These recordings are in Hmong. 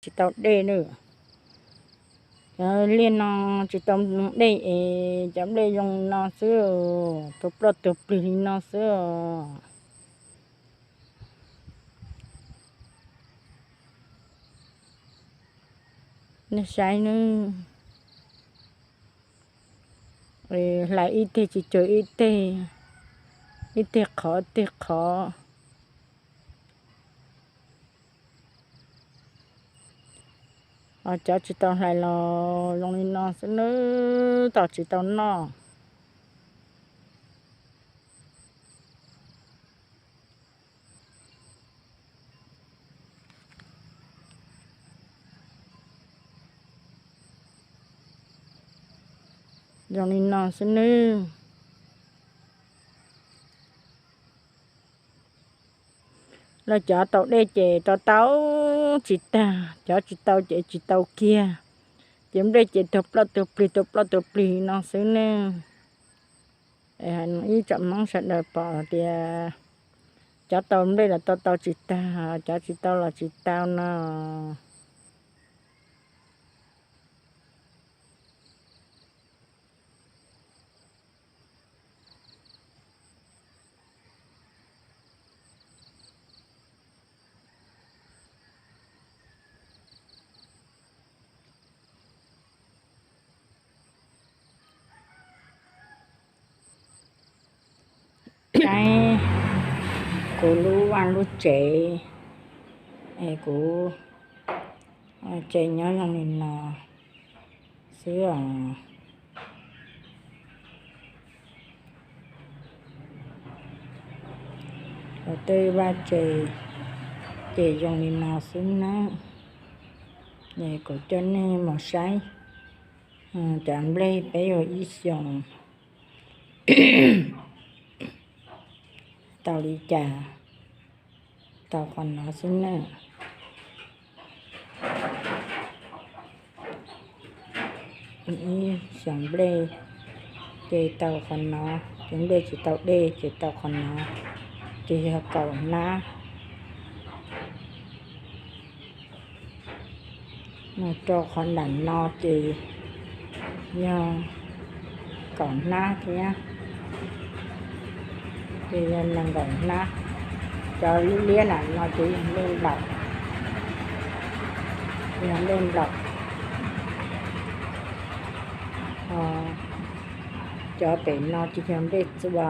tsis tau dej na. Cov liaj no tsis tau dej es cov nplej zoo li no xwb, tuag ploj tuag plig li no xwb os. Nej saib nawb, hlais ib teg tsis cuag ib teg, ib teg qhov ib teg qhov. Ho cov tsis tau hlais los zoo li no xwb nawb, tom tsis tau noj. Zoo li no xwb nawb. Lawv cov tau dej ces tau tau tsis tag, cov tsis tau ces tsis tau kiag. Ces nplej ces tuag ploj tuag plig tuag ploj tuag plig no xwb ne. Ib tsoom Hmoob sawv daws pom tias cov tau nplej los tau tau tsis tag, cov tsis tau los tsis tau no. Saib kuv lub vaj lub tsev, es kuv tsev nyob zoo li no xwb os. Kuv tej vaj tsev ces zoo li no xwb nawb. Es kuv coj nej mus saib cov nplej peb ua ib xyoos tau li cas, tau qhov no xwb nawb. Ib xyoos nplej ces tau qhov no, ces nplej tsis tau dej ces tau qhov no, ces yog kaum hnab. Mus rau qhov nram no ces yog kaum hnab thiab, ces yog nees nkaum hnab. Cov liab liab nram no ces yog nplej nplaum, yog nplej nplaum. Cov pem no ces yog nplej txua.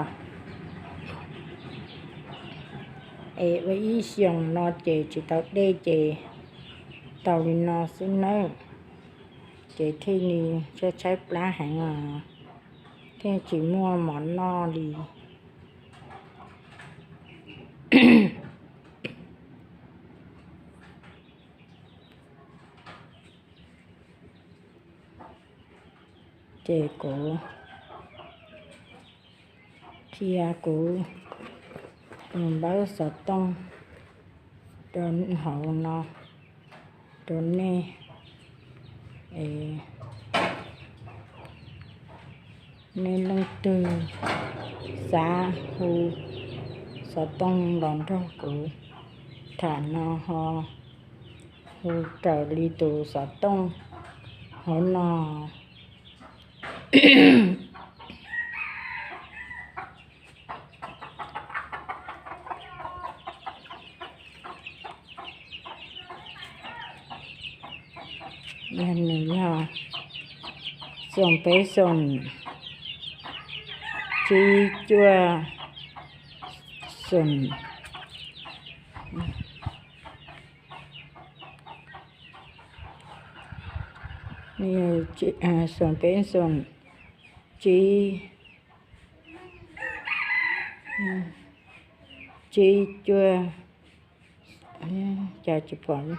Es ua ib xyoos no ces tsis tau dej ces tau li no xwb nawb. Ces thiaj li tshaib tshaib plab heev os, thiaj tsis muaj mov noj li. Ces kuv qhia kuv npawb xov tooj rau hauv no rau nej. Nej leej twg xav hu xov tooj los nrog kuv tham no ho hu raws li tus xov tooj hauv no. Yog nws yog xoom peb xoom tsib cuaj xoom, xoom peb xoom tsib, tsib cuaj, cas tsis pom li.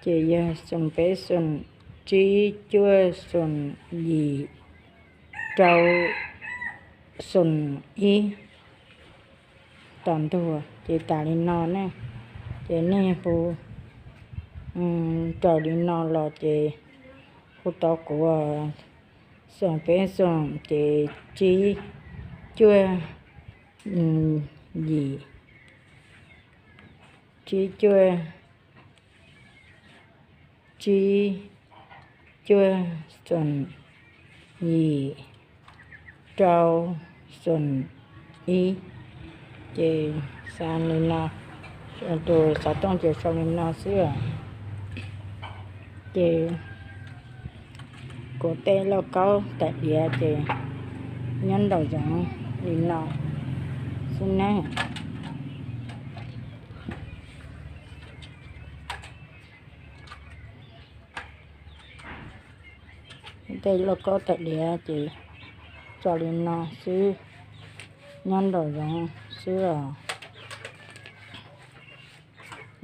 Ces yog xoom peb xoom tsib cuaj xoom yim rau xoom ib tom ntug ces tas li no ne. Ces nej hu raws li no los ces hu tau kuv xoom peb xoom ces tsib cuaj yim tsib cuaj, tsib cuaj xoom yim, rau xoom ib. Ces xa li no, tus xov tooj ces sau li no xwb os. Ces kuv tej lauj kaub tais diav ces nyob nraum zoov li no xwb nawb. Tej lauj kaub tais diav ces tso li no xwb, nyob nraum zoov xwb os.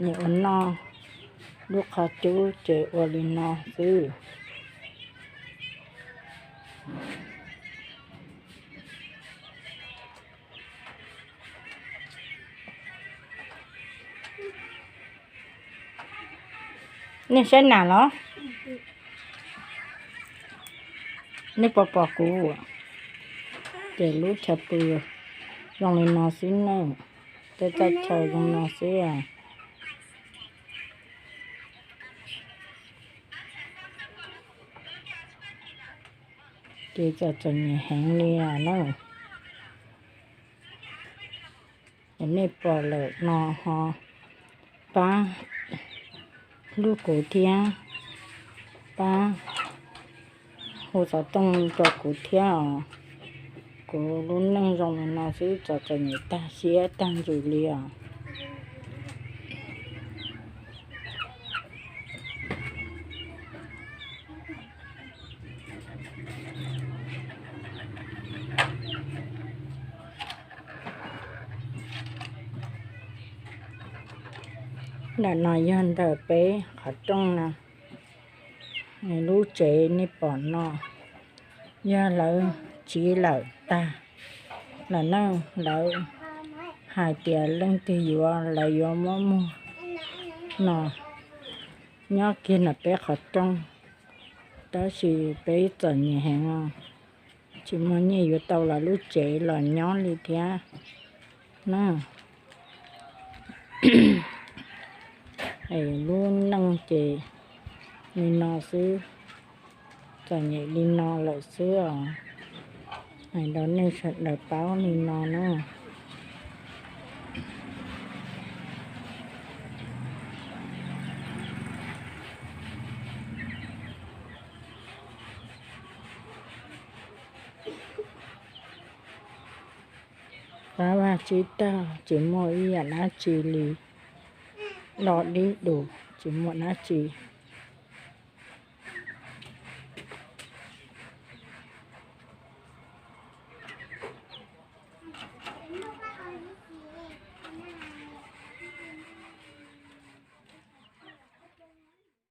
Nyias ua noj lub qhov cub ces ua li no xwb. Nej saib nas los? Nej puas pom kuv? Ces lub chaw pw zoo li no xwb nawb. Tej txoj chaw zoo no xwb. Ces txom txom nyem heev li na. Nej pom lawm no ho pab hlub kuv thiab, pab hu xov tooj rau kuv thiab os. Kuv lub neej zoo li no xwb, txom txom nyem tag siab tag ntsws li os. Ntawm no yog ntawm peb qhov rooj no, lub tsev nej pom no yog lawv tsiv lawm tag lawm na. Lawv hais tias leej twg yuav lawv yuav muab muag no, nyob kiag ntawm peb qhov rooj, tab sis peb txom nyem heev os, tsis muaj nyiaj yuav tau lawv lub tsev los nyob li thiab na. Es lub neej ces li no xwb, txom nyem li no lawm xwb os. Hais rau nej sawv daws paub li no na. Qab vaj tsib taug tsis muaj ib yam dab tsi li, do dib dus tsis muaj dab tsi.